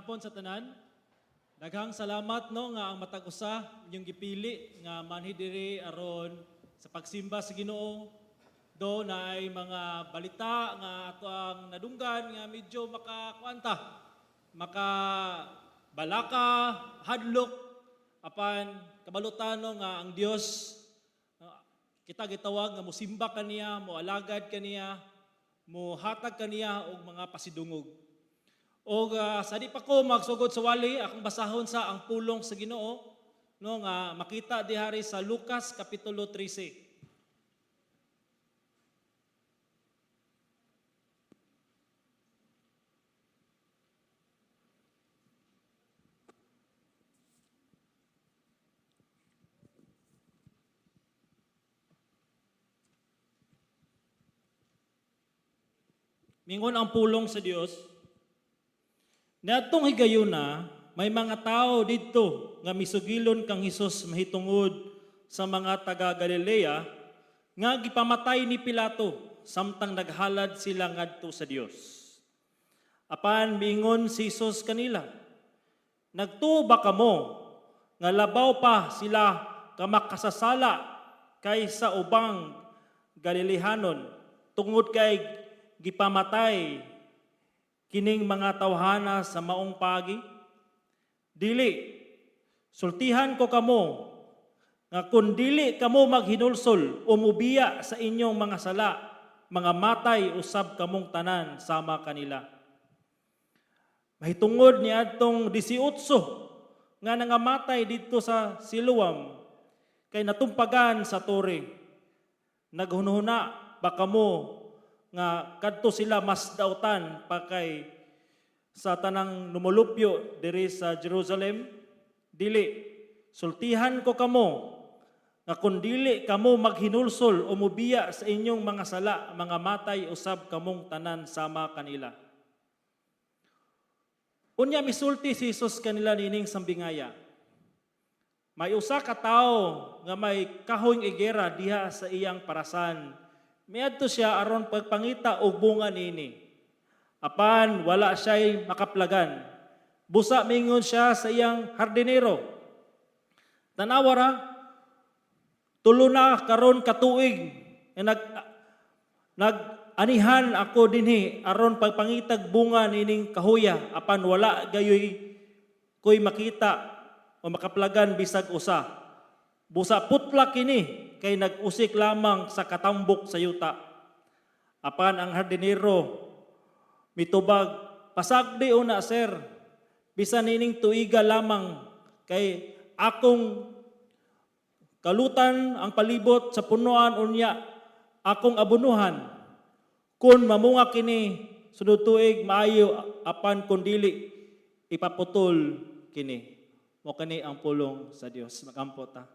Maayong hapon sa tanan. Daghang salamat, no, nga ang matag usa inyong gipili nga manhi diri aron sa pagsimba sa Ginoo. Do naay mga balita nga ato ang nadunggan nga medyo makakuanta, maka balaka, hadlok, apan kabalutan, no, nga ang Dios, kita gitawag nga mosimba kaniya, moalagad kaniya, mohatag kaniya og mga pasidungog. Og sa di pa ko magsugod sa wali, akong basahon sa ang pulong sa Ginoo, no, nga makita dihari sa Lucas kapitulo 13. Mingon ang pulong sa Dios, "Niadtong higayuna, may mga tao didto nga misugilon kang Hesus mahitungod sa mga taga Galilea nga gipamatay ni Pilato samtang naghalad sila ngadto sa Dios. Apan miingon si Hesus kanila, 'Nagtuo ba kamo nga labaw pa sila kamakasasala kaysa ubang Galilehanon tungod kay gipamatay kining mga tawhana sa maong pagi? Dili, sultihan ko kamo nga kung dili kamo maghinulsol o mubiya sa inyong mga sala, mga matay usab kamong tanan sama kanila. Mahitungod ni adtong 18 nga nangamatay didto sa Siloam kay natumpagan sa tore. Naghunhuna ba kamo nga kadto sila mas dautan pa kay sa tanang numulupyo diri sa Jerusalem? Dili, sultihan ko kamo nga kung dili kamo maghinulsol o mubiya sa inyong mga sala, mga matay usab kamong tanan sama kanila.'" Unya misulti si Jesus kanila nining sambingaya, "May usa ka tawo nga may kahoy igera diha sa iyang parasan. Miadto siya aron pagpangita og bunga niini. Apan wala siya'y makaplagan. Busa mingon siya sa iyang hardinero, 'Tanawa ra, 3 na karon ka tuig nga nag anihan ako dinhi aron pagpangitag bunga nining kahuya, apan wala gayoy ko'y makita o makaplagan bisag usa. Busa putla kini kay nag-usik lamang sa katambok sa yuta.' Apan ang hardinero mitubag, 'Pasagdi una, sir, bisan nining tuiga lamang kay akong kalutan ang palibot sa punuan, unya akong abunuhan. Kung mamunga kini sunod tuig, maayo, apan kung dili, ipaputol kini.'" Mao kani ang pulong sa Dios. Magampo ta.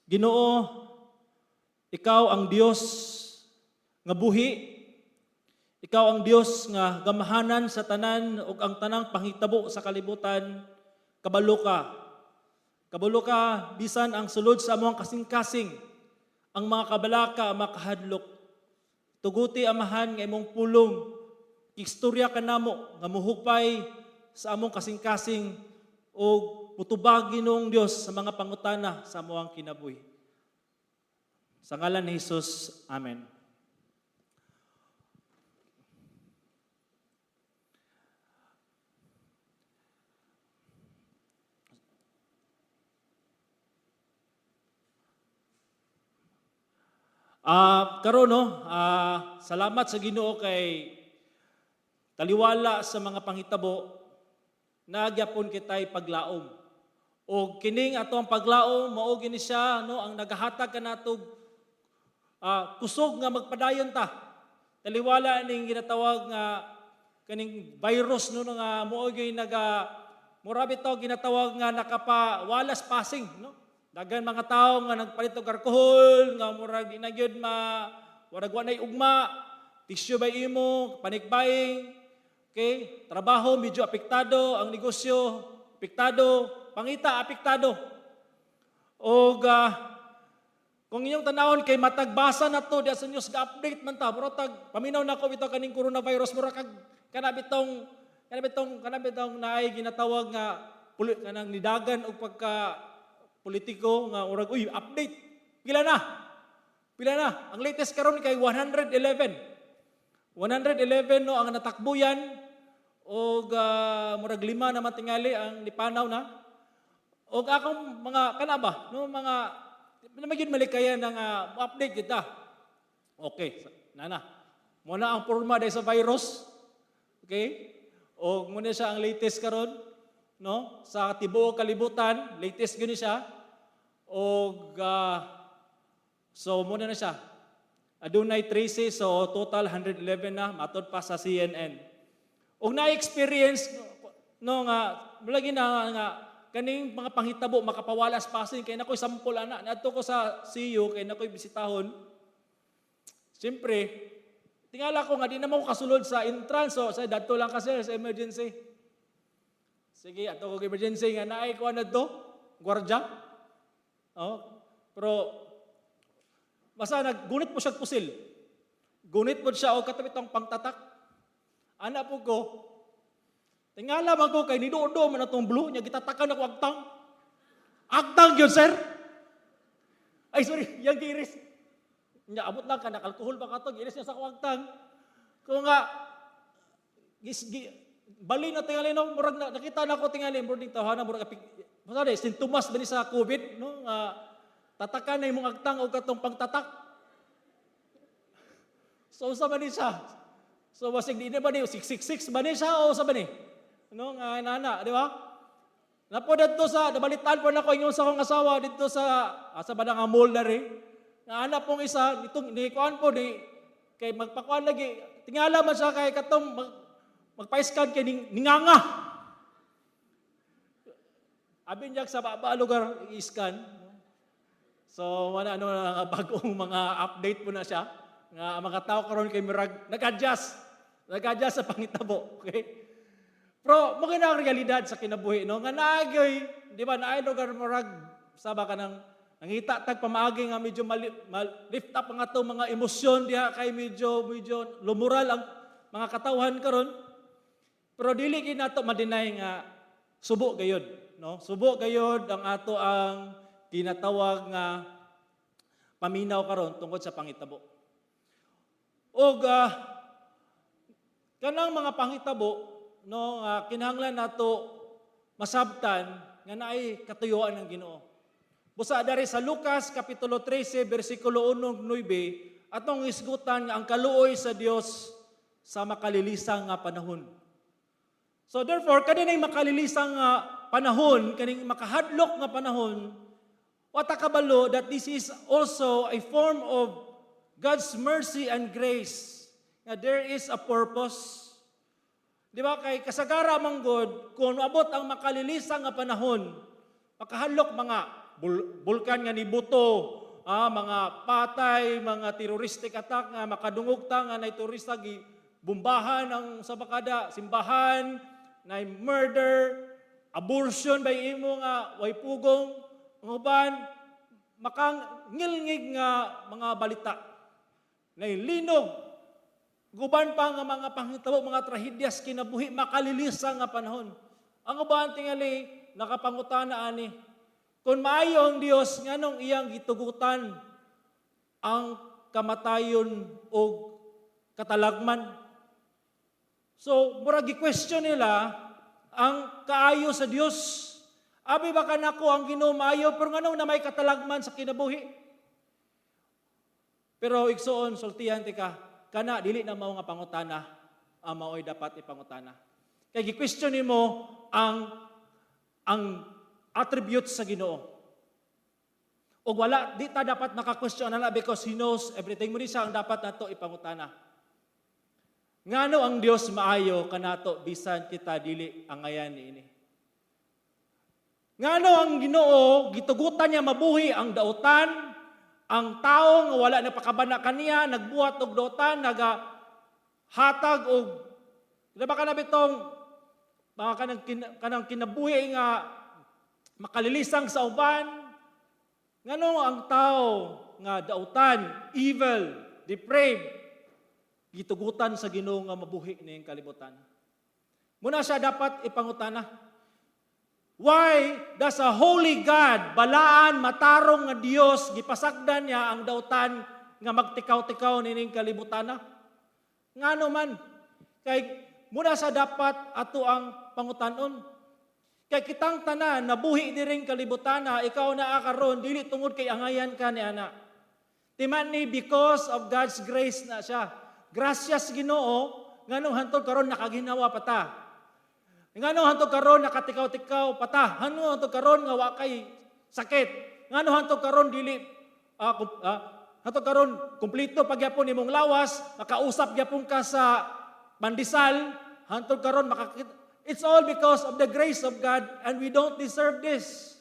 Ginoo, ikaw ang Dios nga buhi. Ikaw ang Dios nga gamahanan sa tanan ug ang tanang panghitabo sa kalibutan. Kabalo ka. Kabalo ka bisan ang sulod sa among kasing-kasing, ang mga kabalaka, ang mga kahadlok. Tuguti, Amahan, nga imong pulong istorya kanamo nga muhupay sa among kasing-kasing o mutubag, Ginoong Dios, sa mga pangutana sa among kinabuhi. Sa ngalan ni Jesus, Amen. Karon, no, salamat sa Ginoo kay taliwala sa mga panghitabo, nagyapon kitay paglaom. O kining ato ang paglaom, mao gini siya, no, ang nagahatag kanatog kusog nga magpadayon ta. Taliwala ning ginatawag nga kaning virus, no, nga mao gyud naga mura bitaw ginatawag nga nakapawalas pasing, no. Daghan mga tao nga nagpalit og alkohol, nga murag di na gyud ma murag wa nay ugma, tissue ba imo, panic buying. Okay, trabaho medyo apektado, ang negosyo apektado, pangita apektado. Og kung inyong tanawon kay matag basa na to diya sa news, ga-update man ta. Mura tag paminaw na ko bitaw kaning coronavirus, mura kag kana bitong Kana bitong naay ginatawag nga kanang nidagan og pagka politiko nga urag, "Uy, update. Pila na? Pila na?" Ang latest karon kay 111. 111, no, ang natakbuyan og murag 5 naman tingali ang nipanaw na. Og akong mga kana ba, no, mga na gyud malikayan nga update kita. Okay, nana. Mo na ang porma dahil sa virus. Okay? Og mo na siya ang latest karon, no? Sa tibuok kalibutan, latest gyud ni siya. Og so mo na siya. Adunay 13, so total 111 na matod pa sa CNN. Og na-experience, no, nga lagi na nga kaning mga panghitabo makapawalas pasin kay nakoy sample ana. Nadto ko sa CU kay nakoy bisitahon. Siyempre, tingala ko nga di naman ko kasulod sa entrance, so sa dadto lang kasi sa emergency. Sige, ato ko emergency nga naay ko to, gwardiya. Oh, pero basta naggunit po siya pusil. Gunit po siya og katabi tong pangtatak. Ana po ko. Tingala man ko kay nidudo man atong blue nya gitatakan ako agtang. Agtang gyud, sir. Ay, sorry, yang giris. Nya abot lang ka alcohol ba kato, giris niya sa akong agtang. Kung nga bali na tingali, no, murag na, nakita na ko tingali murag ning tawhana, murag apik basta di sintomas ba ni sa COVID, no, nga tatakan na imong agtang og katong pangtatak. So sa man ni siya? So basig di na ba ni 666 ba ni siya o sa ba ni? No, nga nana, di ba? Napo didto sa nabalitaan po nako ingon sa akong asawa didto sa asa ba na nga mall diri. Nga ana pong isa itong ni kuan po ni kay magpakuan lagi, tingala man siya kay katong magpa-scan kay ninganga. Abi niya sa baba lugar i-scan. So wala ano na bagong mga update po na siya nga ang mga tao karon kay mirag nag-adjust. Nag-adjust sa pangitabo, okay? Pero mo na ang realidad sa kinabuhi, no, nga naagay, di ba, naay lugar murag saba ka nang nangita tag pamaagi nga medyo lift up ang atong mga emosyon diha kay medyo medyo lumural ang mga katawhan karon. Pero dili gid nato ma-deny nga subo gayod, no? Subo gayod ang ato ang ginatawag nga paminaw karon tungod sa pangitabo. Og kanang mga pangitabo, no, nga kinahanglan nato masabtan nga naay katuyuan ng Ginoo. Busa dari sa Lucas kapitulo 13 bersikulo 1 ug 9 atong isgutan nga ang kaluoy sa Dios sa makalilisang nga panahon. So therefore, kaninay makalilisang nga panahon, kaning makahadlok nga panahon, wata kabalo that this is also a form of God's mercy and grace. Nga there is a purpose. Di ba kay kasagara man gud kung abot ang makalilisang nga panahon, makahadlok, mga bulkan nga nibuto, mga patay, mga terroristic attack nga makadungog ta nga nay turista gi bumbahan ang sa bakada simbahan, nay murder, abortion by imo nga way pugong, ang uban makangilngig nga mga balita. Nay linog, guban pa nga mga panghitabo, mga trahedyas kinabuhi, makalilisa nga panahon. Ang uban tingali nakapangutana ani, kung maayo ang Dios, nganong iyang gitugutan ang kamatayon o katalagman? So, murag gi-question nila ang kaayo sa Dios. Abi ba kanako ang Ginoo maayo, pero nganong na may katalagman sa kinabuhi? Pero igsuon, sultihan tika, kana dili na mao nga pangutana ang mao'y dapat ipangutana. Kay gi-question nimo ang attributes sa Ginoo. Og wala, di ta dapat maka-question ana because He knows everything. Muni siya ang dapat nato ipangutana. Ngano ang Dios maayo kanato bisan kita dili angayan niini? Ngano ang Ginoo gitugutan niya mabuhi ang dautan, ang tao nga wala na pakabana kaniya, nagbuhat og dautan, naga hatag og, di ba, kana bitong mga kanang kinabuhi nga makalilisang sa uban? Ngano ang tao nga dautan, evil, depraved, gitugutan sa Ginoo nga mabuhi ning kalibutan? Muna siya dapat ipangutana. Why does a holy God, balaan, matarong nga Dios, gipasagdan niya ang dautan nga magtikaw-tikaw nining kalibutana? Ngano man? Kay muna sa dapat ato ang pangutanon. Kay kitang tanan nabuhi diring kalibutana, ikaw naa karon dili tungod kay angayan ka ni ana. Timan ni because of God's grace na siya. Gracias Ginoo nganong hantod karon nakaginhawa pa ta. Ngano hantod karon nakatikaw-tikaw pa ta. Ngano hantod karon nga wa kay sakit. Ngano hantod karon dili hantod karon kumpleto pagyapon nimong lawas, makausap gyapon ka sa pandesal, hantod karon makakita. It's all because of the grace of God and we don't deserve this.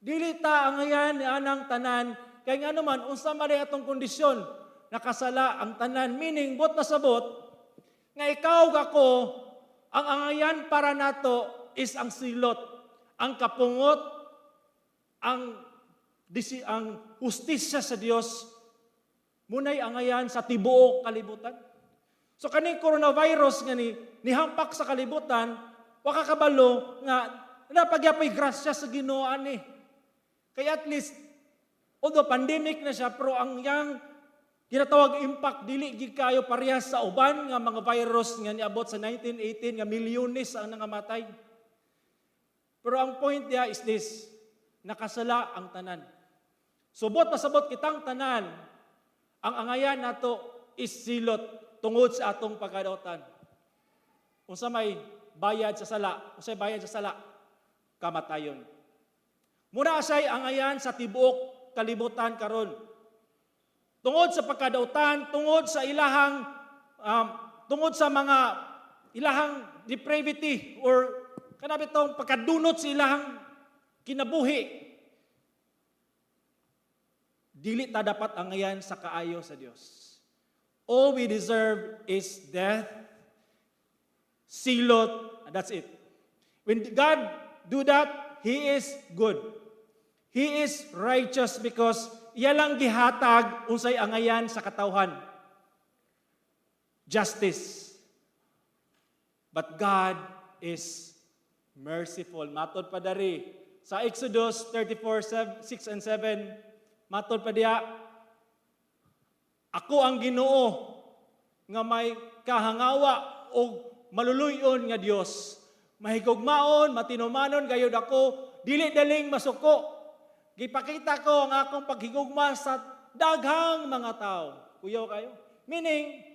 Dili ta angayan ni anang tanan kay ngano man, unsa man atong kondisyon, nakasala ang tanan, meaning buot pasabot nga ikaw ako, ang angayan para nato is ang silot, ang kapungot, ang hustisya sa Dios munay angayan sa tibuok kalibutan. So kaning coronavirus nga ni nihampak sa kalibutan, wa ka kabalo nga napagyapoy grasya sa Ginoo ani. Kaya at least although pandemic na siya, pero ang yang ginatawag impact dili gid kayo parehas sa uban nga mga virus nga niabot sa 1918 nga milyones ang nangamatay. Pero ang point niya is this, nakasala ang tanan. Subot pasabot kitang tanan, ang angayan nato is silot tungod sa atong pagkadautan. Unsa may bayad sa sala? Unsa may bayad sa sala? Kamatayon. Muna siya'y angayan sa tibuok kalibutan karon. Tungod sa pagkadautan, tungod sa ilahang tungod sa mga ilahang depravity or kana bitong pagkadunot sa ilahang kinabuhi. Dili ta dapat angayan sa kaayo sa Dios. All we deserve is death, silot, and that's it. When God do that, He is good. He is righteous because iya lang gihatag unsay angayan sa katawhan. Justice. But God is merciful. Matod pa dari sa Exodus 34, 6 and 7, matod pa diya, "Ako ang Ginoo nga may kahangawa o maluluyon nga Dios. Mahigugmaon, matinumanon gayud ako, dili daling masuko. Gipakita ko ang akong paghigugma sa daghang mga tao." Kuyaw kayo. Meaning,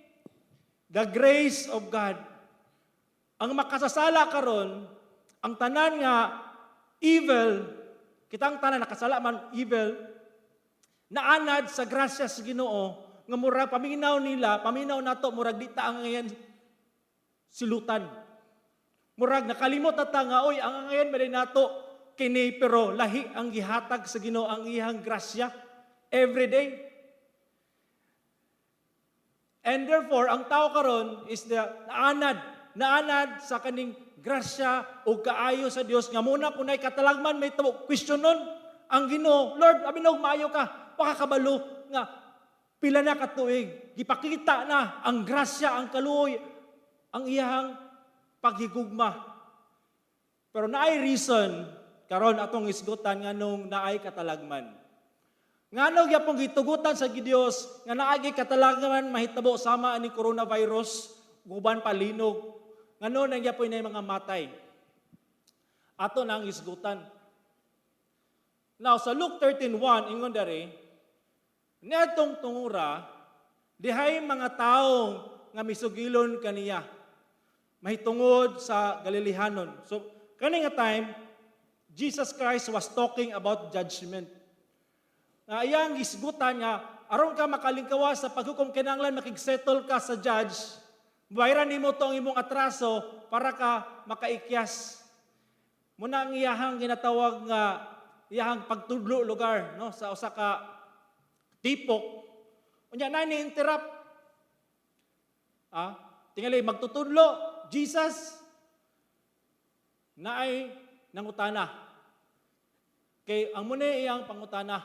the grace of God. Ang makasasala karon, ang tanan nga evil, kitang tanan nakasala man evil, naanad sa grasya sa Ginoo nga murag paminaw nila, paminaw nato, murag di ta angayan silutan. Murag nakalimot na ta nga oy, ang angayan man nato kini, pero lahi ang gihatag sa Ginoo, ang iyang grasya every day. And therefore, ang tao karon is the naanad, naanad sa kaning grasya o kaayo sa Dios nga muna kunay katalagman may tabo question nun ang Ginoo, "Lord, abi nog maayo ka." Pakakabalo nga pila na katuig gipakita na ang grasya, ang kaluoy, ang iyang paghigugma. Pero naay reason karon atong isgutan nganong naay katalagman. Ngano gyapon gitugutan sa Dios nga naay katalagman mahitabo sama ani coronavirus, guban pa linog? Ngano nang gyapon na mga matay? Ato na ang isgutan. Now sa Luke 13:1, ingon diri, niadtong tungura dihay mga tawo nga misugilon kaniya mahitungod sa Galilehanon. So kani nga time, Jesus Christ was talking about judgment. Nga iyang gisgutan nga aron ka makalingkawas sa paghukom, kinahanglan makigsettle ka sa judge. Bayaran nimo to ang imong atraso para ka makaikyas. Muna ang iyahang ginatawag nga iyahang pagtudlo lugar, no, sa usa ka tipok. Unya na ni interrupt. Tingali magtutudlo Jesus, naay nangutana. Kay ang muna iyang pangutana.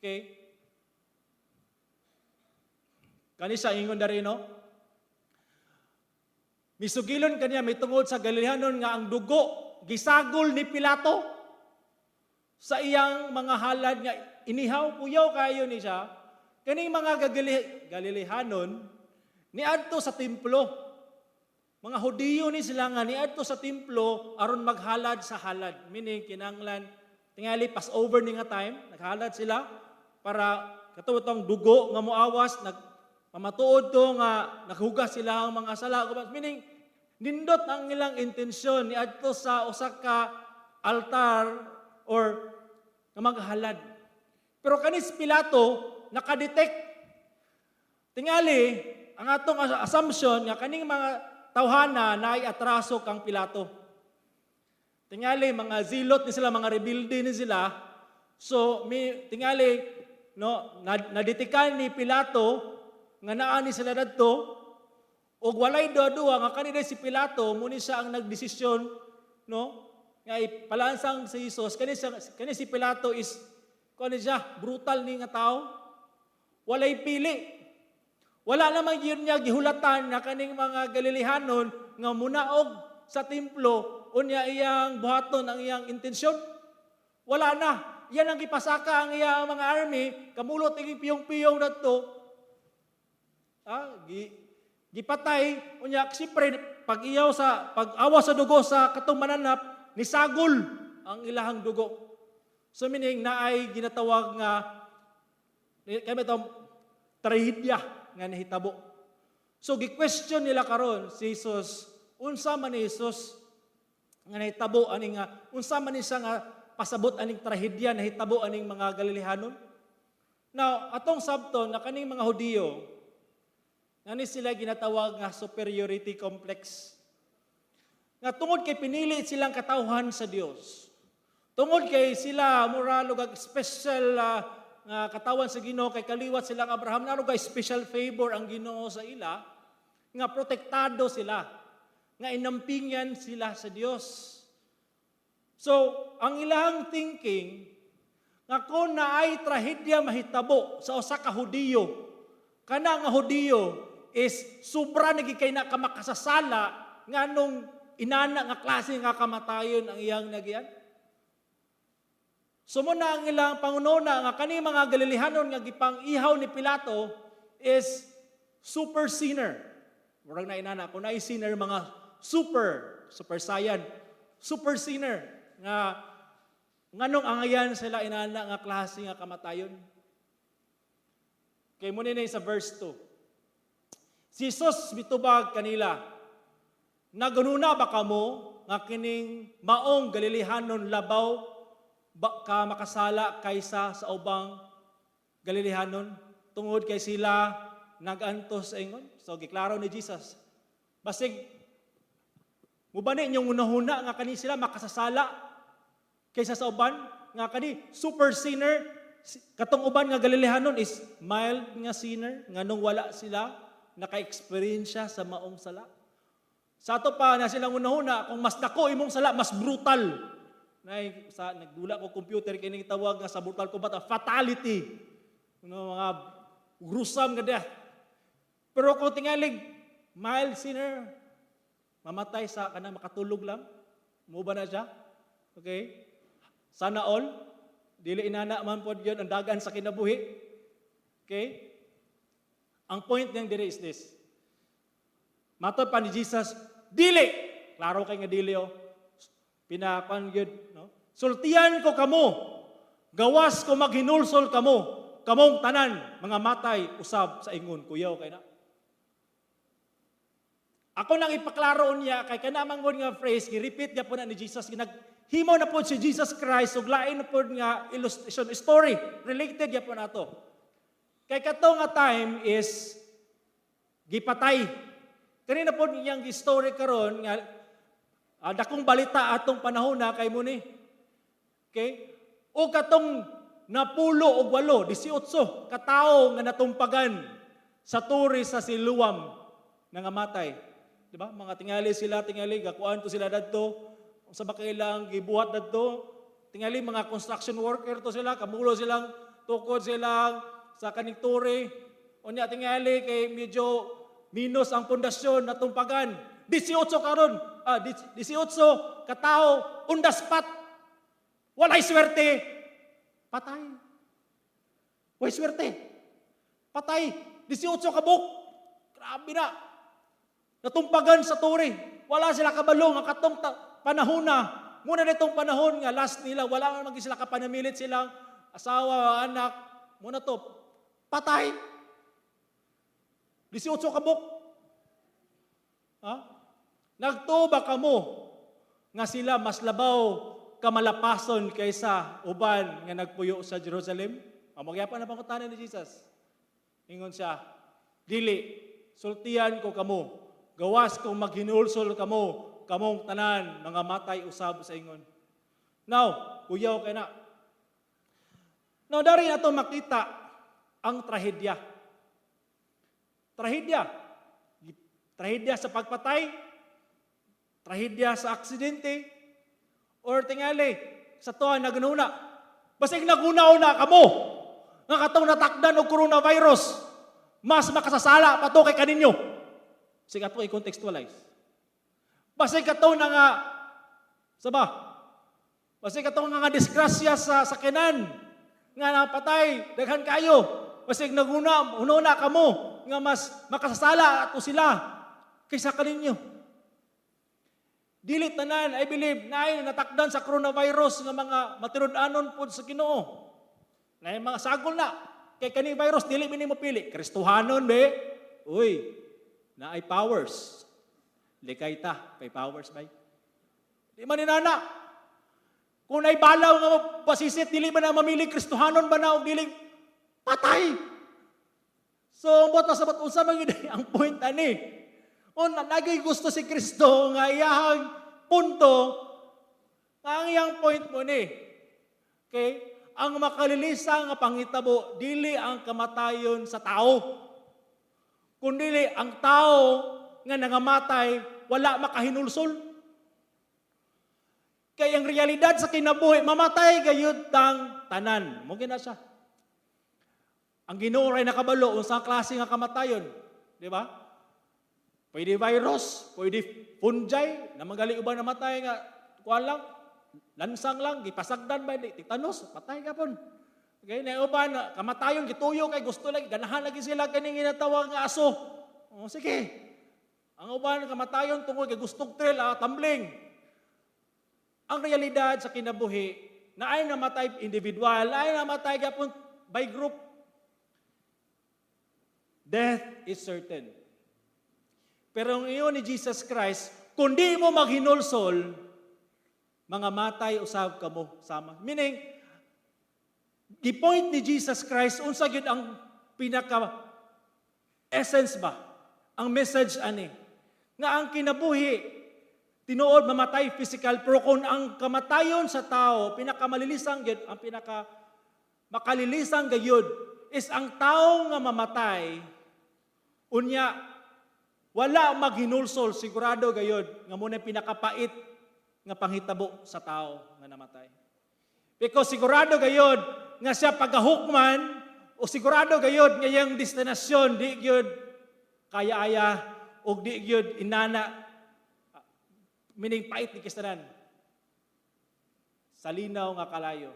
Okay? Kani sa ingon dari, no? Misugilon kaniya may tungod sa Galileanon nga ang dugo gisagol ni Pilato sa iyang mga halad nga inihaw. Kuyaw kayo ni siya. Kaning mga Galilehanon niadto sa templo. Mga Hudiyo ni sila nga niadto sa templo aron maghalad sa halad. Meaning kinanglan tingali Passover ni nga time, naghalad sila para kato tong dugo nga moawas nag pamatuod to nga naghugas sila ang mga sala. Meaning nindot ang ilang intensyon niadto sa usa ka altar or nga maghalad. Pero kanis Pilato nakadetect. Tingali ang atong assumption nga kaning mga tawhana naay atraso kang Pilato. Tingali mga zealot ni sila, mga rebelde ni sila. So mi tingali, no, nadetikan ni Pilato nga naa ni sila dadto ug walay duha-duha nga kani si Pilato muni siya ang nagdesisyon, no, nga ipalansang si Jesus. Kani si Pilato is kuan siya, brutal ni nga tao. Walay pili. Wala namang yun niya gihulatan na kaning mga Galilehanon nga munaog sa templo unya iyang buhaton ang iyang intensyon. Wala na. Yan ang gipasaka ang iyang mga army, kamulot iging piyong-piyong dadto. Ah, gipatay unya siyempre pag iyaw sa pag-awa sa dugo sa katong mananap, nisagol ang ilahang dugo. So meaning naay ginatawag nga kami itong trahedya nga nahitabo. So gi-question nila karon si Jesus, unsa man ni Jesus nga nahitabo ani nga unsa man ni siya nga pasabot aning trahedya nahitabo aning mga Galilehanon? Now, atong sabton na kaning mga Hudiyo, ngani sila ginatawag nga superiority complex. Nga tungod kay pinili silang katawhan sa Dios. Tungod kay sila mura og special nga katawan sa Ginoo kay kaliwat silang Abraham, naa kay special favor ang Ginoo sa ila nga protektado sila, nga inampingan sila sa Dios. So, ang ilang thinking nga kung naay trahedya mahitabo sa usa ka Hudiyo, kana nga Hudiyo is sobra na kay na ka makasasala, nganong inana nga klase nga kamatayon ang iyang nagyan. So mao na ang ilang panghunahuna nga kani mga Galilehanon nga gipang-ihaw ni Pilato is super sinner. Murag na inana kung naay sinner, mga super super saiyan, super sinner nga nganong angayan sila inana nga klase nga kamatayon. Kay mo ni sa verse 2. Si Jesus mitubag kanila, "Naghunahuna ba kamo nga kining maong Galilehanon labaw ba ka makasala kaysa sa ubang Galilehanon tungod kay sila nagantos sa ingon?" So giklaro ni Jesus. Basig mubani inyong hunahuna nga kani sila makasasala kaysa sa uban, nga kani super sinner, katong uban nga Galilehanon is mild nga sinner, nganong wala sila naka-experience sa maong sala. Sa ato pa na silang hunahuna, kung mas dako imong sala, mas brutal. Nay sa nagdula ko computer, kining tawag nga sa Mortal Kombat, fatality. No, mga gruesome nga death. Pero kung tingalig mild sinner, mamatay sa kanang makatulog lang, mo ba na siya? Okay? Sana all. Dili inana man pod yun ang dagan sa kinabuhi. Okay? Ang point niyang diri is this. Matod pa ni Jesus, "Dili." Klaro kay nga dili, oh. Pinakuan gyud, no? "Sultian ko kamo. Gawas ko maghinulsol kamo, kamong tanan mga matay usab sa ingon." Kuyaw kay na. Ako nang ipaklaro niya kay kana man gud nga phrase gi-repeat gyapon na ni Jesus, naghimo na pod si Jesus Christ ug lain na pod nga illustration, story related gyapon ato. Kay kato nga time is gipatay. Kanina pod iyang story karon nga dakong balita atong panahon na kay mo ni. Okay? O katong 18, 18 katawo nga natumpagan sa turi sa Siloam nga namatay. Di ba? Mga tingali sila, tingali, gakuan to sila dadto. Sa ba kailang gibuhat dadto? Tingali mga construction worker to sila, kamulo silang tukod silang sa kaning turi. Unya tingali kay medyo minus ang pundasyon, natumpagan. 18 karon, 18 katao on the spot. Walay swerte. Patay. Walay swerte. Patay. 18 kabuk. Grabe na. Natumpagan sa tore. Wala sila kabalo nga katong panahon na. Muna nitong panahon nga last nila, wala man sila kapanamilit silang asawa, anak. Muna to, patay. 18 kabuk. Ha? Nagtuo ba kamo nga sila mas labaw kamalapason kaysa uban nga nagpuyo sa Jerusalem? Amo gyapon na pangutana ni Jesus. Ingon siya, "Dili, sultian ko kamo, gawas kung maghinulsol kamo, kamong tanan, mga matay usab sa ingon." Now, kuyaw kay na. Now, dari nato makita ang trahedya. Trahedya. Trahedya sa pagpatay, trahedya sa aksidente, or tingali, sa tuwa nagununa. Basig naguna-una kamo, nga katong natakdan og coronavirus, mas makasasala pa to kay kaninyo. Sige ato i-contextualize. Basig katong na nga, saba, basig katong nga disgrasya sa sakyanan, nga napatay, daghan kayo, basig naguna, ununa kamo, nga mas makasasala ato sila kaysa kaninyo. Dili tanan, I believe, naay natakdan sa coronavirus nga mga matinud-anon pod sa Ginoo. Naay mga sagol na. Kay kani virus dili man mo pili. Kristohanon be. Uy, naay powers. Likay ta, kay powers bay. Di man inana. Kung naay balaw nga pasisit, dili man na mamili Kristohanon ba na og dili, patay. So, ang buot pasabot, unsa man gyud ang point ani? O lagi gusto si Kristo nga iyahang punto, nga ang iyang point mo ni. Okay? Ang makalilisa nga panghitabo, dili ang kamatayon sa tao. Kundi ang tao nga nangamatay, wala makahinulsol. Kay ang realidad sa kinabuhi, mamatay gayud tang tanan. Mo gina siya. Ang Ginoo ray nakabalo unsang klase nga kamatayon, di ba? Pwede virus, pwede fungi, na magali uban namatay nga kuan lang, lansang lang, gipasagdan ba di tetanus, patay ka pon. Okay, na uban kamatayon gituyo kay gusto lagi ganahan lagi sila kaning ginatawag nga aso. Oh, sige. Ang uban kamatayon tungod kay gustog thrill, tumbling. Ang realidad sa kinabuhi, na ay namatay individual, ay namatay gapon by group. Death is certain. Pero ang ingon ni Jesus Christ, kung di mo maghinulsol, mga matay usab kamo sama. Meaning, the point ni Jesus Christ, unsa gyud ang pinaka essence ba? Ang message ani nga ang kinabuhi, tinuod mamatay physical, pero kung ang kamatayon sa tao, pinakamalilisang gyud, ang pinaka makalilisang gayud is ang tao nga mamatay unya wala maghinulsol, sigurado gayud nga muna pinakapait nga panghitabo sa tao nga namatay. Because sigurado gayud nga siya pagahukman o sigurado gayud nga iyang destinasyon di gyud kaya-aya og di gyud inana, meaning pait ni kistanan sa linaw nga kalayo.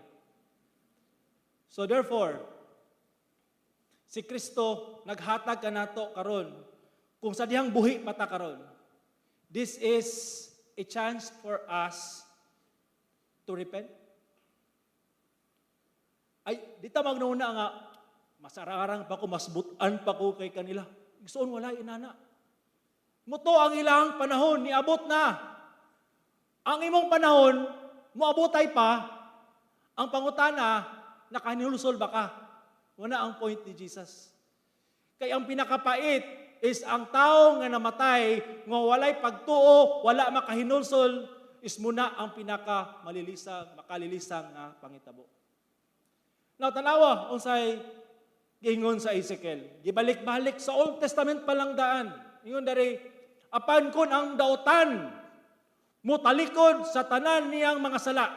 So therefore, si Kristo naghatag kanato karon kung sa dihang buhi pa ta karon. This is a chance for us to repent. Ay, di ta magnuna nga masararang pa ko, mas butan pa ko kay kanila. Igsoon, wala inana. Muto ang ilang panahon, niabot na. Ang imong panahon, moabotay pa, ang pangutana, nakahinulsol ba ka? Wala ang point ni Jesus. Kay ang pinakapait is ang tao nga namatay, nga walay pagtuo, wala makahinulsol, is muna ang pinaka malilisang, makalilisang nga pangitabo. Now, tanawa, unsay giingon sa Ezekiel. Gibalik-balik sa Old Testament pa lang daan. Ingon dari, apan kun ang dautan mutalikod sa tanan niyang mga sala.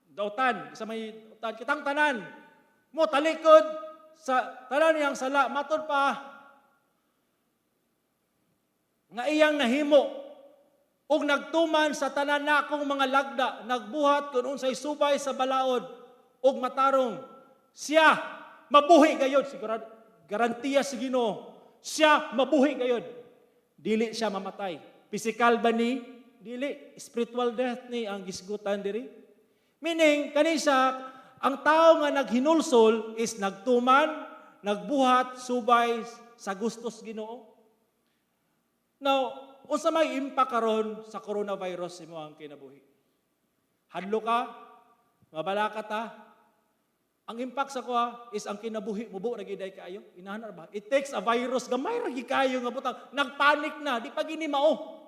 Dautan, sa may dautan, kitang tanan, mutalikod sa tanan niyang sala, matud pa nga iyang nahimo. Ug nagtuman sa tanan nakong mga lagda, nagbuhat kung unsay subay sa balaod ug matarong, siya mabuhi gayod. Sigurado, garantiya sa Ginoo, siya mabuhi gayod. Dili siya mamatay. Physical ba ni? Dili. Spiritual death ni ang gisgutan diri. Meaning, kani siya, ang tao nga naghinulsol is nagtuman, nagbuhat subay sa gustos Ginoo. Now, unsa may impact karon sa coronavirus imo ang kinabuhi? Hadlo ka, mabalaka ta. Ang impact sa kuha is ang kinabuhi mubo ra gyud kaayo. Inahan ra ba? It takes a virus, gamay ra gyud kaayo nga butang. Nagpanic na, di pa gini mao.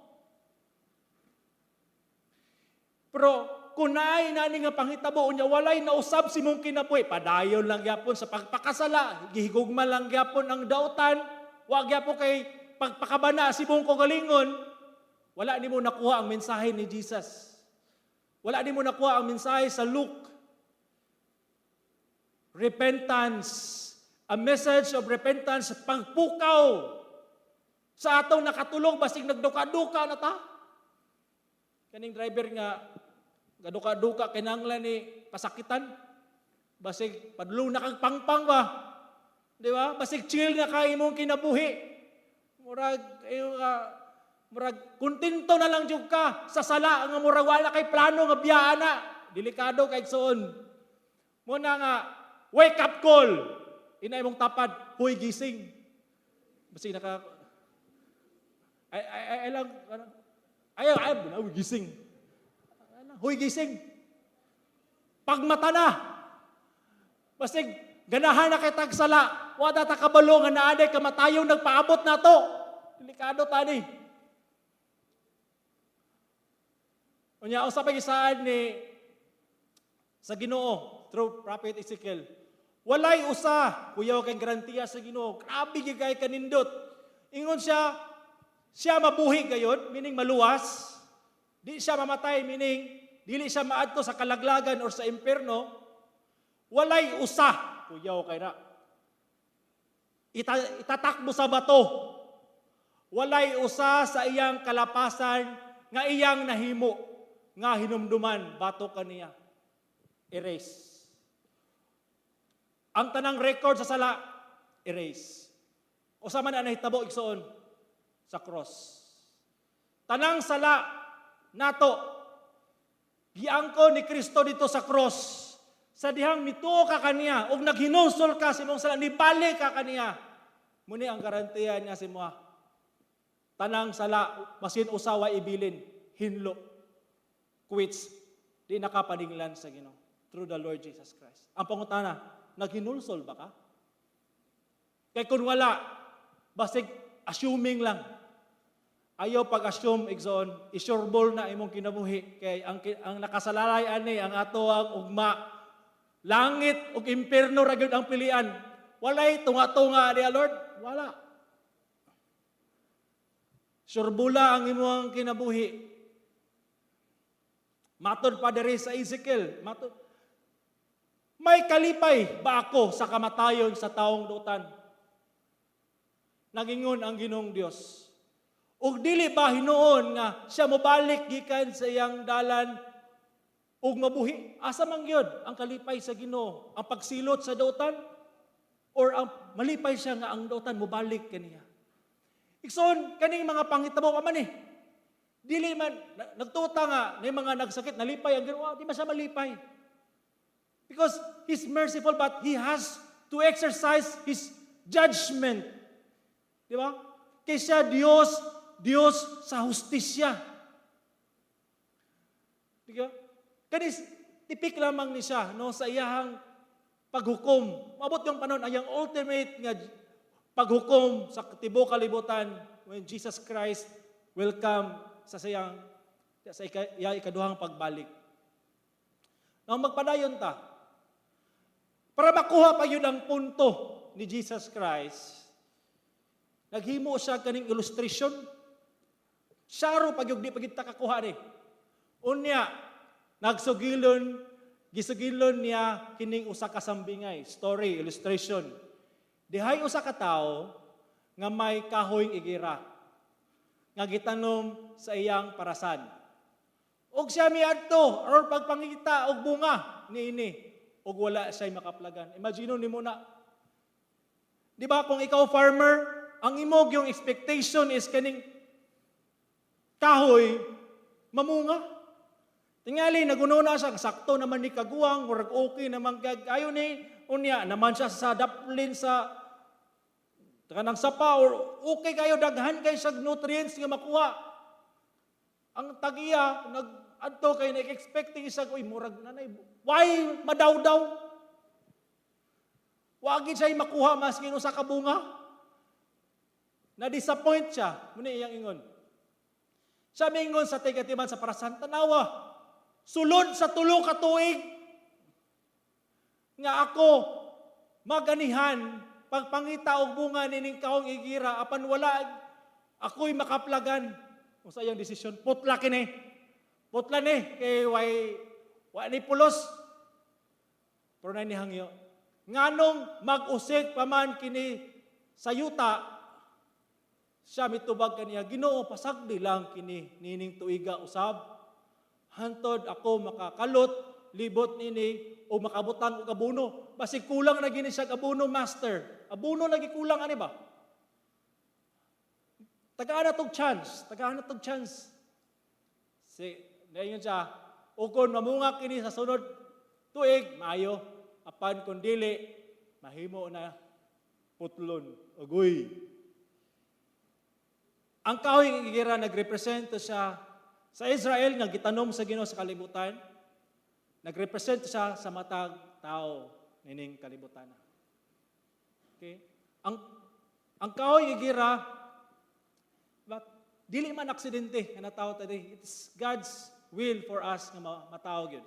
Pero kung naay nani nga panghitabo unya walay nausab sa imong kinabuhi, padayon lang gyapon sa pagpakasala, gihigugma lang gyapon ang dautan, wa gyapon kay pagpakabana sa imong kaugalingon, wala nimo nakuha ang mensahe ni Jesus. Wala nimo nakuha ang mensahe sa Luke. Repentance, a message of repentance, pagpukaw sa atong nakatulog basig nagduka-duka na ta. Kaning driver nga gaduka-duka, kinahanglan ni pasakitan. Basig padulong na kag pangpang ba? Di ba? Basig chill na ka imong kinabuhi. Murag ayo ka, murag kontento na lang jud ka sa sala nga murag wala kay plano nga biyaan na. Delikado kay, igsoon. Muna nga wake up call. Ina imong tapad, huy, gising. Basig naka ay ay ay, ay lang ano, ay ay ay, gising. Huy, gising. Pagmata na. Basig ganahan na kay tagsala, wala ta kabalo nga naa day kamatayong nagpaabot nato. Delikado tani. Unya, usa pa gisaad ni sa Ginoo through Prophet Ezekiel. Walay usa, kuyaw kay garantiya sa Ginoo. Grabe gyud kay kanindot. Ingon siya, siya mabuhi gayod, meaning maluwas. Di siya mamatay, meaning dili siya maadto sa kalaglagan or sa impierno. Walay usa, kuyaw kay na. Itatakbo sa bato. Walay usa sa iyang kalapasan nga iyang nahimo nga hinumduman batok kaniya. Erase. Ang tanang record sa sala, erase. Usa man ang nahitabo, igsoon, sa cross. Tanang sala nato, giangko ni Kristo dito sa cross. Sa dihang mituo ka kaniya ug naghinulsol ka sa imong sala, nibalik ka kaniya. Muni ang garantiya niya sa imoha. Tanang sala, masin usa wa ibilin, hinlo. Quits, di nakapaninglan sa Ginoo through the Lord Jesus Christ. Ang pangutana, naghinulsol ba ka? Kay kung wala, basig assuming lang. Ayaw pag-assume, igsoon, isureball na imong kinabuhi. Kay ang nakasalalay ani, ang ato ang ugma. Langit ug impierno ra gyud ang pilian. Walay tunga-tunga diya, Lord. Wala. Surebula ang imong kinabuhi. Matod pa diri sa Ezekiel, matod, "May kalipay ba ako sa kamatayon sa taong dutan?" Nagingon ang Ginoong Dios. "Ug dili ba hinuon nga siya mobalik gikan sa iyang dalan ug mabuhi?" Asa man gyud ang kalipay sa Ginoo? Ang pagsilot sa dautan or ang malipay siya nga ang dautan mobalik kaniya? Igsoon, kaning mga panghitabo pa man eh. Dili man nagtuta nga may mga nagsakit, nalipay ang Ginoo, di man siya malipay. Because He's merciful, but He has to exercise His judgment. Di ba? Kay siya Diyos, Diyos sa hustisya. Di ba? Kanis tipik lamang ni siya, no, sa iyahang paghukom. Mabot yung panahon ay ang ultimate nga paghukom sa tibuok kalibutan when Jesus Christ will come sa siyang sa iya ikaduhang pagbalik. Now magpadayon ta. Para makuha pa yun ang punto ni Jesus Christ, naghimo siya kaning illustration. Syaro pag di pa kita kakuha ni. Unya, gisugilon niya kining usa ka sambingay, story, illustration. Dihay usa ka tawo nga may kahoy igera. nga gitanom sa iyang parasan. Og siya miadto aron pagpangita og bunga niini og wala siya makaplagan. Imagine nimo na. Di ba kung ikaw farmer, ang imo yung expectation is kaning kahoy mamunga. Tingali naguno na siya, sakto naman ni kaguwang, murag okay naman kag ayo ni unya naman siya sa daplin sa kanang sapa or okay kayo, daghan kay siya nutrients nga makuha. Ang tagiya nag adto kay nag-expecting siya, "Uy, murag nanay, why madawdaw?" Wa gid siya makuha maski usa ka bunga. Na-disappoint siya. Muna iyang ingon. Siya mingon sa tigatiman sa parasan, "Tanawa, sulod sa 3 ka tuig nga ako maganihan pagpangita og bunga nining kahong igira, apan wala ako'y makaplagan." Unsa iyang desisyon? "Putla kini. Putla ni kay way wa ni pulos." Pero na nihangyo, "Nganong mag-usik pa man kini sa yuta?" Siya mitubag kaniya, "Ginoo, pasagdi lang kini nining tuiga usab. Hantod ako makakalot libot nini o makabutang og abono." Basig kulang na gini siya abono, master. Abono lagi kulang ani ba? Tagaan na tog chance, tagaan na tog chance. Si, ngayon siya, "O kung mamunga kini sa sunod tuig, maayo. Apan kung dili, mahimo na putlon." Agoy. Ang kahoy ng igira, nagrepresento siya sa Israel nga gitanom sa Ginoo sa kalibutan. Nagrepresento siya sa matag tao nining kalibutan. Okay? Ang kahoy ng igira, but dili man aksidente nga natawo ta diri. It's God's will for us nga matawag yun.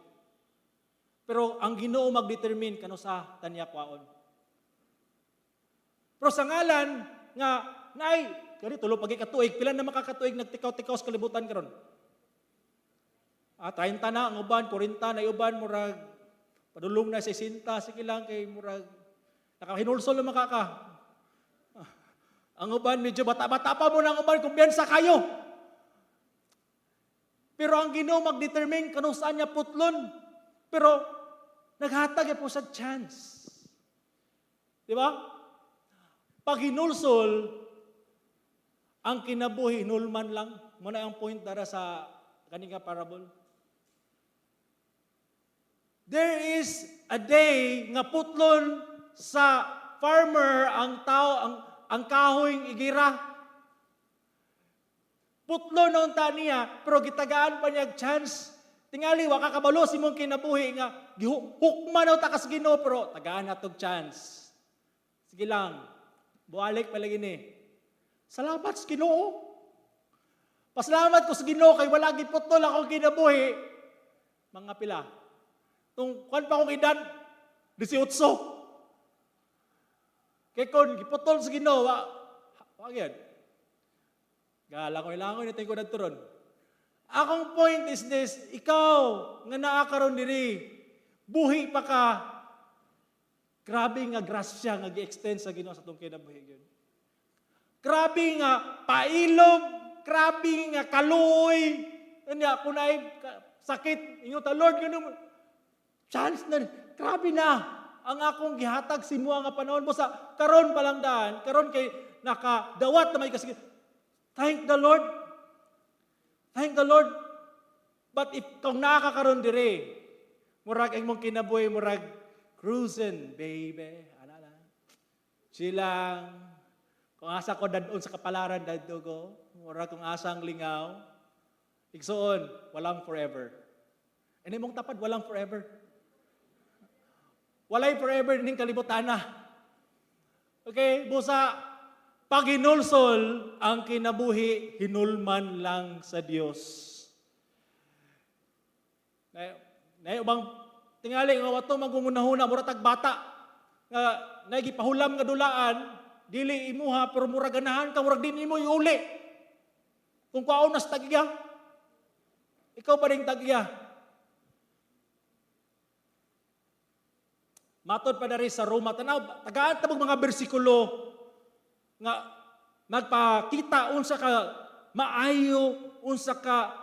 Pero ang Ginoo magdetermine kano sa tanya kwaon. Pero sa ngalan nga naay kani 3 pa ka tuig, pila na makakatuig nagtikaw-tikaw sa kalibutan karon? Ah, 30 na ang uban, 40 na uban, murag padulong na 60, sige lang kay murag nakahinulsol na makaka. Ah, ang uban medyo bata-bata pa mo na ang uban, kumpiyansa kayo. Pero ang Ginoo magdetermine kano saan niya putlon. Pero naghatag po sa chance. Di ba? Pag hinulsol, ang kinabuhi, hinulman lang. Muna ang point dara sa kaning nga parable. There is a day nga putlon sa farmer ang tao, ang kahoy igira. Putlon na unta niya, pero gitagaan pa niya og chance. Tingali, wa ka kabalo sa imong kinabuhi nga hukman na unta kas Ginoo, pero tagaan na tog chance. Sige lang, bualik pa lagi ni. Salamat sa Ginoo. Pasalamat ko sa Ginoo kay wala giputol akong kinabuhi. Mga pila. Tung kwan pa akong edad, 18. Kay kon giputol sa Ginoo, wa gyud. Galangoy-langoy na ko turon. Akong point is this, ikaw nga naa karon diri, buhi pa ka, grabe nga grasya nga gi-extend sa Ginoo sa atong kinabuhi gyud. Grabe nga pailob, grabe nga kaluoy. Unya kung naay sakit, ingon ta, "Lord, ganun, chance na, grabe na ang akong gihatag sa imo nga panahon mo sa karon pa lang daan, karon kay nakadawat na may kasige." Thank the Lord. Thank the Lord. But if kung naa ka karon dire, murag ang imong kinabuhi, murag cruising, baby. Ana lang. Chill lang. Kung asa ko dadon sa kapalaran, dadto ko. Murag kung asang lingaw. Igsuon, walang forever. Ano mong tapad, walang forever. Walay forever ning kalibutan na. Okay, busa, pag hinulsol, ang kinabuhi, hinulman lang sa Dios. Na ubang tingali nga wato magungunahuna, mura tag bata nga nagipahulam nga dulaan, dili imuha pero mura ganahan ka, murag di nimo iuli. Kung kuwaon nas tagya, ikaw pa rin tagya. Matod pa dari sa Roma, tanaw, tagaan tabog mga bersikulo nga magpakita unsa ka Maayo, unsa ka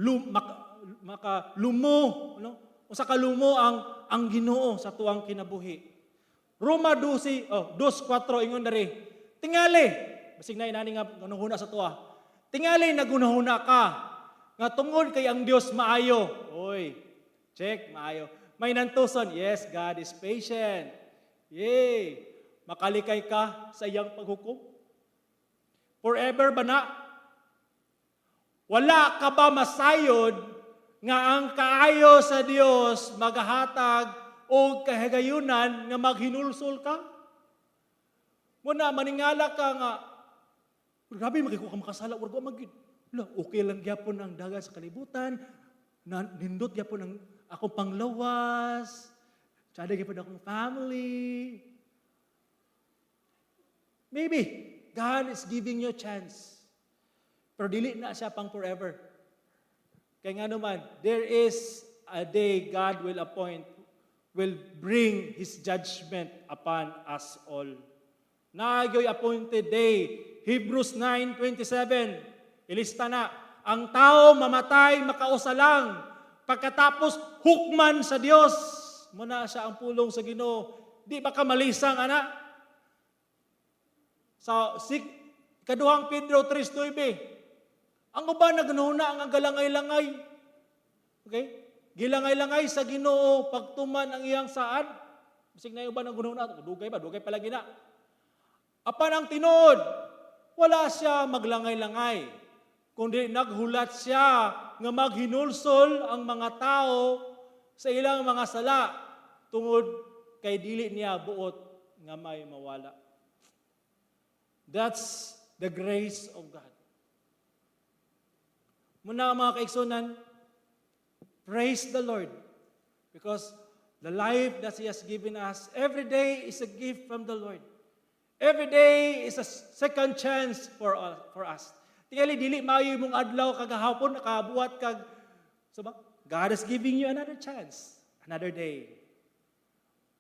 lum, maka, maka lumo, no? Unsa ka lumo ang Ginoo sa atuang kinabuhi. Roma 12, oh, 2:4 ingon diri. Tingali, basig na inani nga gunahuna sa tuwa. Tingali nagunahuna ka nga tungod kay ang Dios maayo. Oy, check, maayo. May nantuson, yes, God is patient. Yay! Makalikay ka sa iyang paghukom. Forever ba na? Wala ka ba masayod nga ang kaayo sa Dios magahatag og kahigayunan nga maghinulsol ka? Muna maningala ka nga grabe magiko ka makasala, wala ko magid. La, okay lang gyapon ang dagan sa kalibutan, na nindot gyapon ang akong panglawas, tsada gyapon akong family. Maybe God is giving you a chance. Pero dili na siya pang forever. Kaya nga naman, there is a day God will appoint, will bring His judgment upon us all. Naa gyoy appointed day. Hebrews 9:27. Ilista na. Ang tao mamatay, makausa lang. Pagkatapos, hukman sa Dios. Muna siya ang pulong sa Ginoo. Di ba ka malisang, ana? Sa Kaduhang Pedro 3:9, ang uban nagnuna ang galangay-langay. Okay? Gilangay-langay sa Ginoo pagtuman ang iyang saad. Bisig na uban ang gununa, dugay ba? Dugay palagi na. Apan ang tinuod, wala siya maglangay-langay, kundi naghulat siya nga maghinulsol ang mga tao sa ilang mga sala tungod kay dili niya buot nga may mawala. That's the grace of God. Muna, mga kaigsunan, praise the Lord because the life that He has given us every day is a gift from the Lord. Every day is a second chance for us. Tingali dili maayo imong adlaw kagahapon, nakabuhat kag so ba? God is giving you another chance, another day.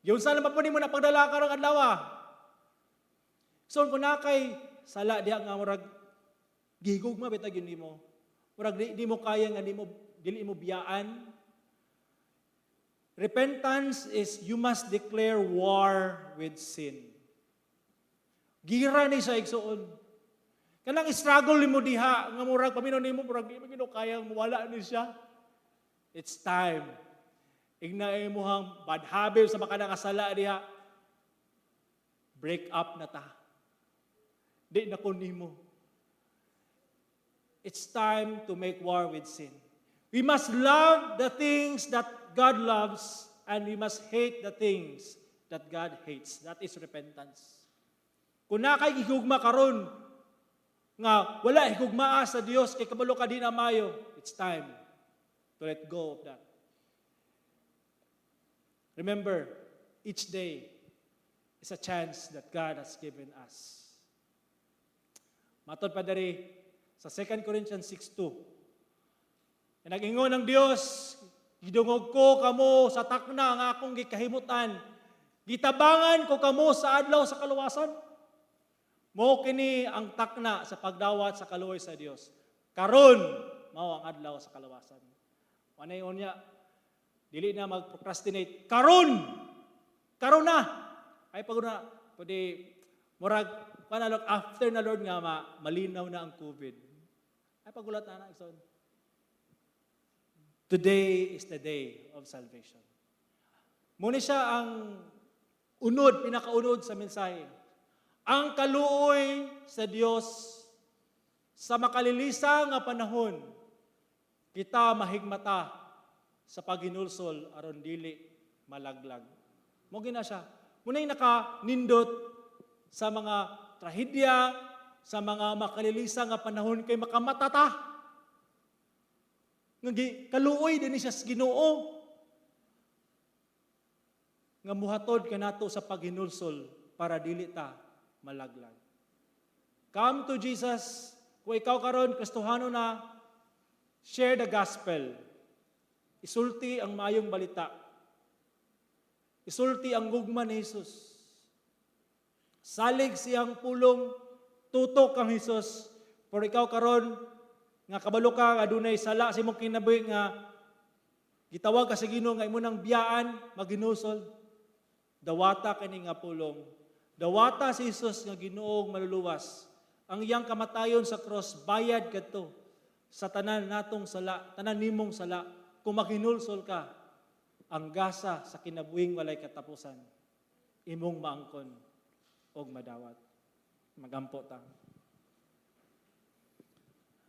Yung sana pa po nimo na pagdala karong adlaw. Ah. So kung na kay sala diha nga murag gigugma bitaw gyud nimo. Murag di mo kaya nga di mo dili mo biyaan. Repentance is you must declare war with sin. Gira ni sa igsuon. Kanang struggle nimo diha nga murag paminaw nimo, murag di mo gyud kaya mawala ni siya. It's time. Igna imuhang bad habit sa baka nga sala diha. Break up na ta. Di na ko nimo. It's time to make war with sin. We must love the things that God loves and we must hate the things that God hates. That is repentance. Kung naa kay gihugma karon nga wala higugmaa sa Dios kay kabalo ka di na mayo, it's time to let go of that. Remember, each day is a chance that God has given us. Matod pa diri sa 2 Corinthians 6:2. Nag-ingon ang Dios, "Gidungog ko kamo sa takna nga akong gikahimutan. Gitabangan ko kamo sa adlaw sa kaluwasan." Mao kini ang takna sa pagdawat sa kaluoy sa Dios. Karon mao ang adlaw sa kaluwasan. Manay unya, dili na mag-procrastinate. Karon! Karon na! Ay pag na, pwede, murag, panalog, after na Lord nga, malinaw na ang COVID. Ay pagulat na na, igsoon. Today is the day of salvation. Muna siya ang unod, pinakaunod sa mensahe. Ang kaluoy sa Dios sa makalilisa nga panahon, kita mahigmata sa paghinulsol aron dili malaglag. Mo gina siya. Muna'y nakanindot sa mga trahedya, sa mga makalilisa nga panahon kay makamata ta. Nga kaluoy din ni siya sa Ginoo. Nga muhatod kanato sa paghinulsol para dili ta malaglag. Come to Jesus. Kung ikaw karon Kristohano na, share the gospel. Isulti ang maayong balita. Isulti ang gugma ni Jesus. Salig siyang pulong, tutok kang Jesus. Pero ikaw karon nga kabalo ka adunay sala sa imong kinabuhi nga gitawag ka sa Ginoo nga imo nang biyaan, maghinulsol. Dawata kini nga pulong. Dawata si Jesus nga Ginoong maluluwas. Ang iyang kamatayon sa cross bayad kadto sa tanan natong sala, tanan nimong sala. Kung maghinulsol ka, ang gasa sa kinabuhing walay katapusan, imong maangkon og madawat. Magampo ta.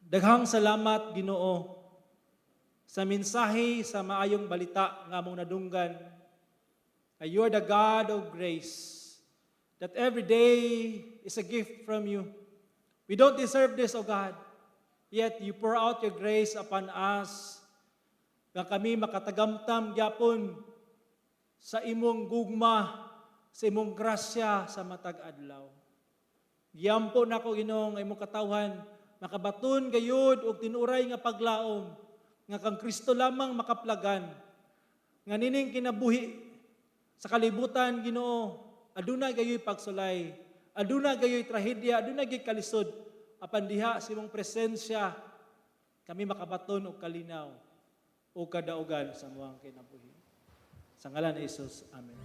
Daghang salamat, Ginoo, sa mensahe sa maayong balita nga among nadunggan. Nga you are the God of grace. That every day is a gift from you. We don't deserve this, O God. Yet you pour out your grace upon us nga kami makatagamtam gyapon sa imong gugma, sa imong grasya sa matag adlaw. Giampo nako, Ginoo, nga imong katawhan makabaton gayud og tinuray nga paglaom nga kang Kristo lamang makaplagan nga nining kinabuhi sa kalibutan, Ginoo, aduna gayoy pagsulay, aduna gayoy trahedya, aduna gayoy kalisod, apan diha sa imong presensya kami makabaton og kalinaw o kadaugan sa among kinabuhi. Sa ngalan ni Jesus. Amen.